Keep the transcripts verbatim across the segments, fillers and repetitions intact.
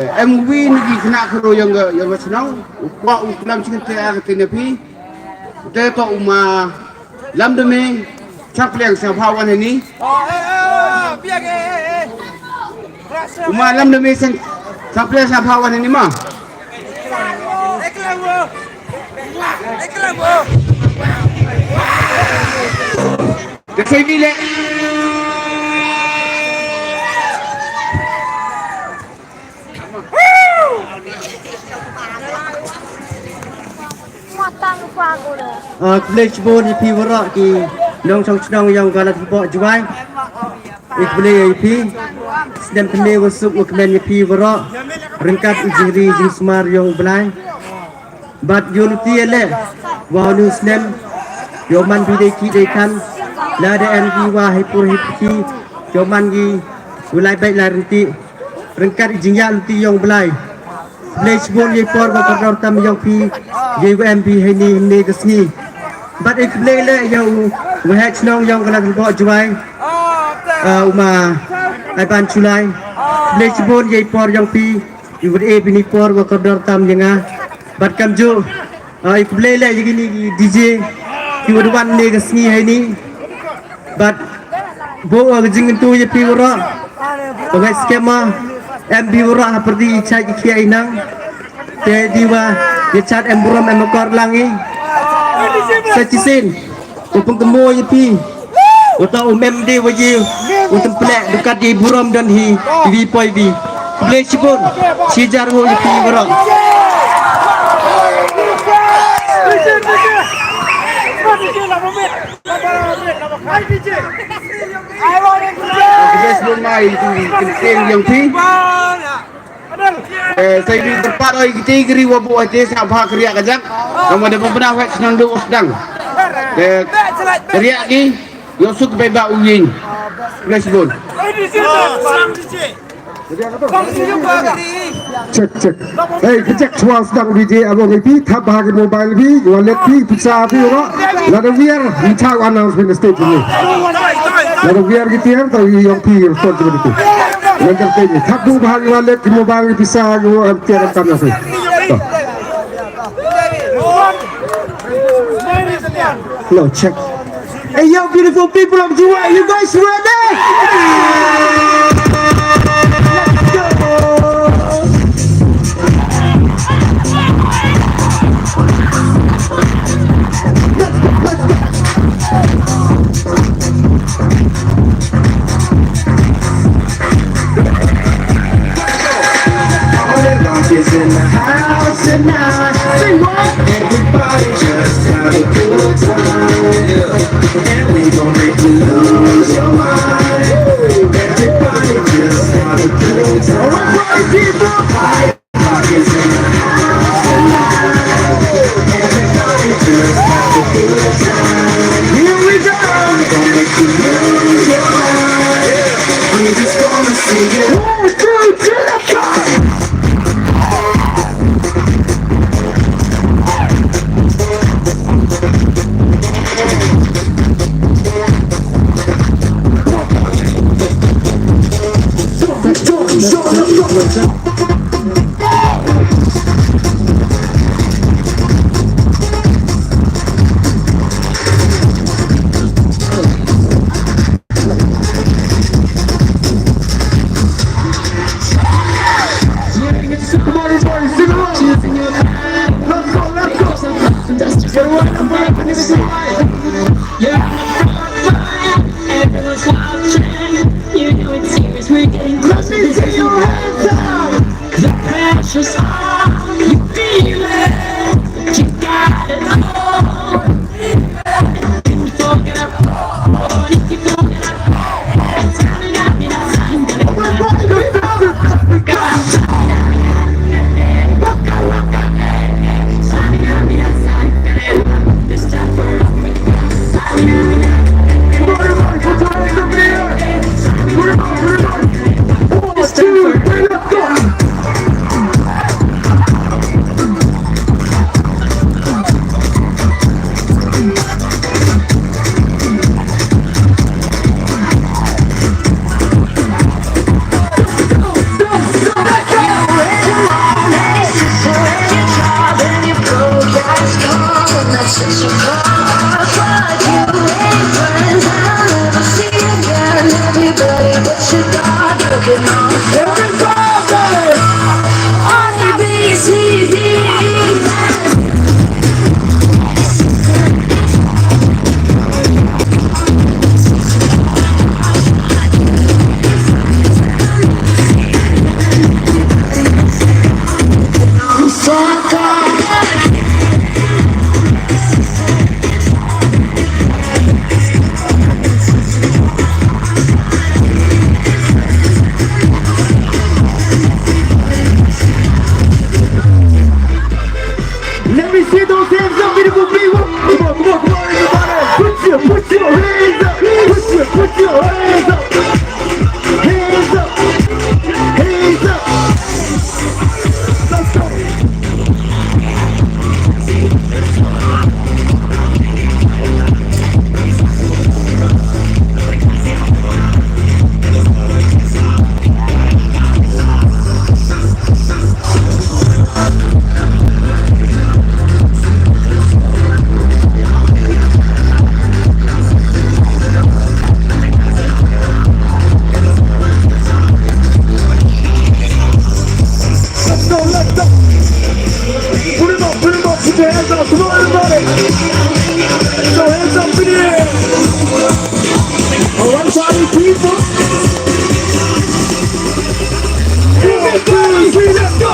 Em wi ni ki khynnah khynroo yong ka, yong ka shnong. U kwah u klam chingte a ka tine phi. Te to u ma Lam Dame, Changpliang sha pha wan hani. U ma Lam Dame sang, Changpliang sha pha wan hani ma. Ka sei bi le. Ah, khublei shibun ïa phi waroh ki nongshong shnong yong ka Ladthadlaboh Jowai. Ïa khublei ïa phi. Snem thymme wa suk wa kmen ïa phi waroh. Ryngkat i jingri jingsumar yong u Blai. Bad ïa lynti ïa leh wa u snem. Ïoh man phi dei ki dei kan. Lada em ki wa hei pur hei phi. Ïoh man ki u lai beit lai ryntih. Ryngkat i jingïaid lynti yong u Blai. Khublei shibun ïa i por wa kordor tam yong phi. Ïa i wa em phi heini heini ka sngi. Bad ïa khublei leh ïa u waheh shnong yong ka Ladthadlaboh Jowai. Ah, u ma Aiban Shullai. Khublei shibun ïa i por yong phi. I wat e bini por wa kordor tam ïa nga. Bad kamjooh, ah, i khublei leh ïa kini ki D J ki wa wan ne ka sngi heini. Bad bun ka jingkyntu ïa phi waroh. Ba ngai skhem ma em phi waroh ha pyrdi i chait i khiah i nang. Te di wa ïa chait em burom em akor lang i. Sa chisien. U pynthame ïa phi. Uta u mem de wa ïa u tympleh dukat ïa burom don hi. Ïa poi bi. Khublei shibun. Shi jar ngo ïa phi waroh. Khublei shibun mai tu kin ken ïa phi. Eh, sa ïa kyrpad oi kiti kiri wa bu oi te sa bha kri ka jak. Kamu da pembena wek senang du sdang. Eh, kri ki yo suk bai ba u yin. Khublei shibun. Check, check. Hey, check chwa sdang D J abo ngi pi thap bha ki mobile bi, wallet bi, pisa bi ro. Lada wiar, ni chau announcement stage ni. Lada wiar ki tiar, ta yong pi responsibility. Ngan kata ni. Thap bu bha ki wallet, ki mobile, ki pisa, ki wa-, tiar kam na. Hello, check. Hey, yo, beautiful people of Jowai, you guys ready? Let's go! All the monkeys in the house tonight. Sing what? Everybody just have a good time. And we gon' make you lose your mind. Everybody just have a good time. All right, party people. All the monkeys in the house tonight. Everybody just have a good time. Here we go. We gon' make you lose your mind. We just wanna see you. One, two, three, let's go. Everyone's watching, you know it's serious. We're getting closer. Let me see your hands up. The pressure's on, you feel it, but you got it all. If you don't get up, if you don't get up, it's coming at me, that's how you gotta go. This time for Put 'em up, put your hands up, come on, everybody. Put your hands up in the air. All right, party people. One, two, three, let's go.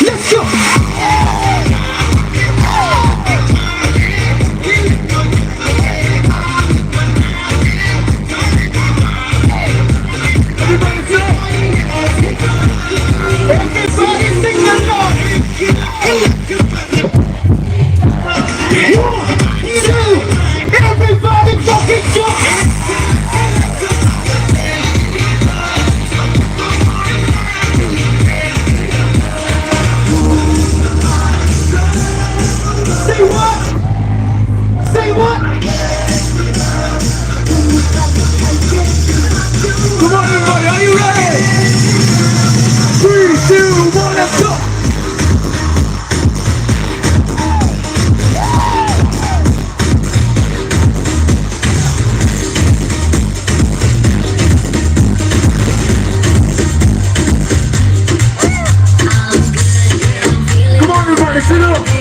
Let's go! Everybody sing! Everybody sing the noise! One, two, everybody fucking jump! Say what? Say what? Come on, everybody, are you ready? Three, two, one, let's go! Come on, everybody, sit up.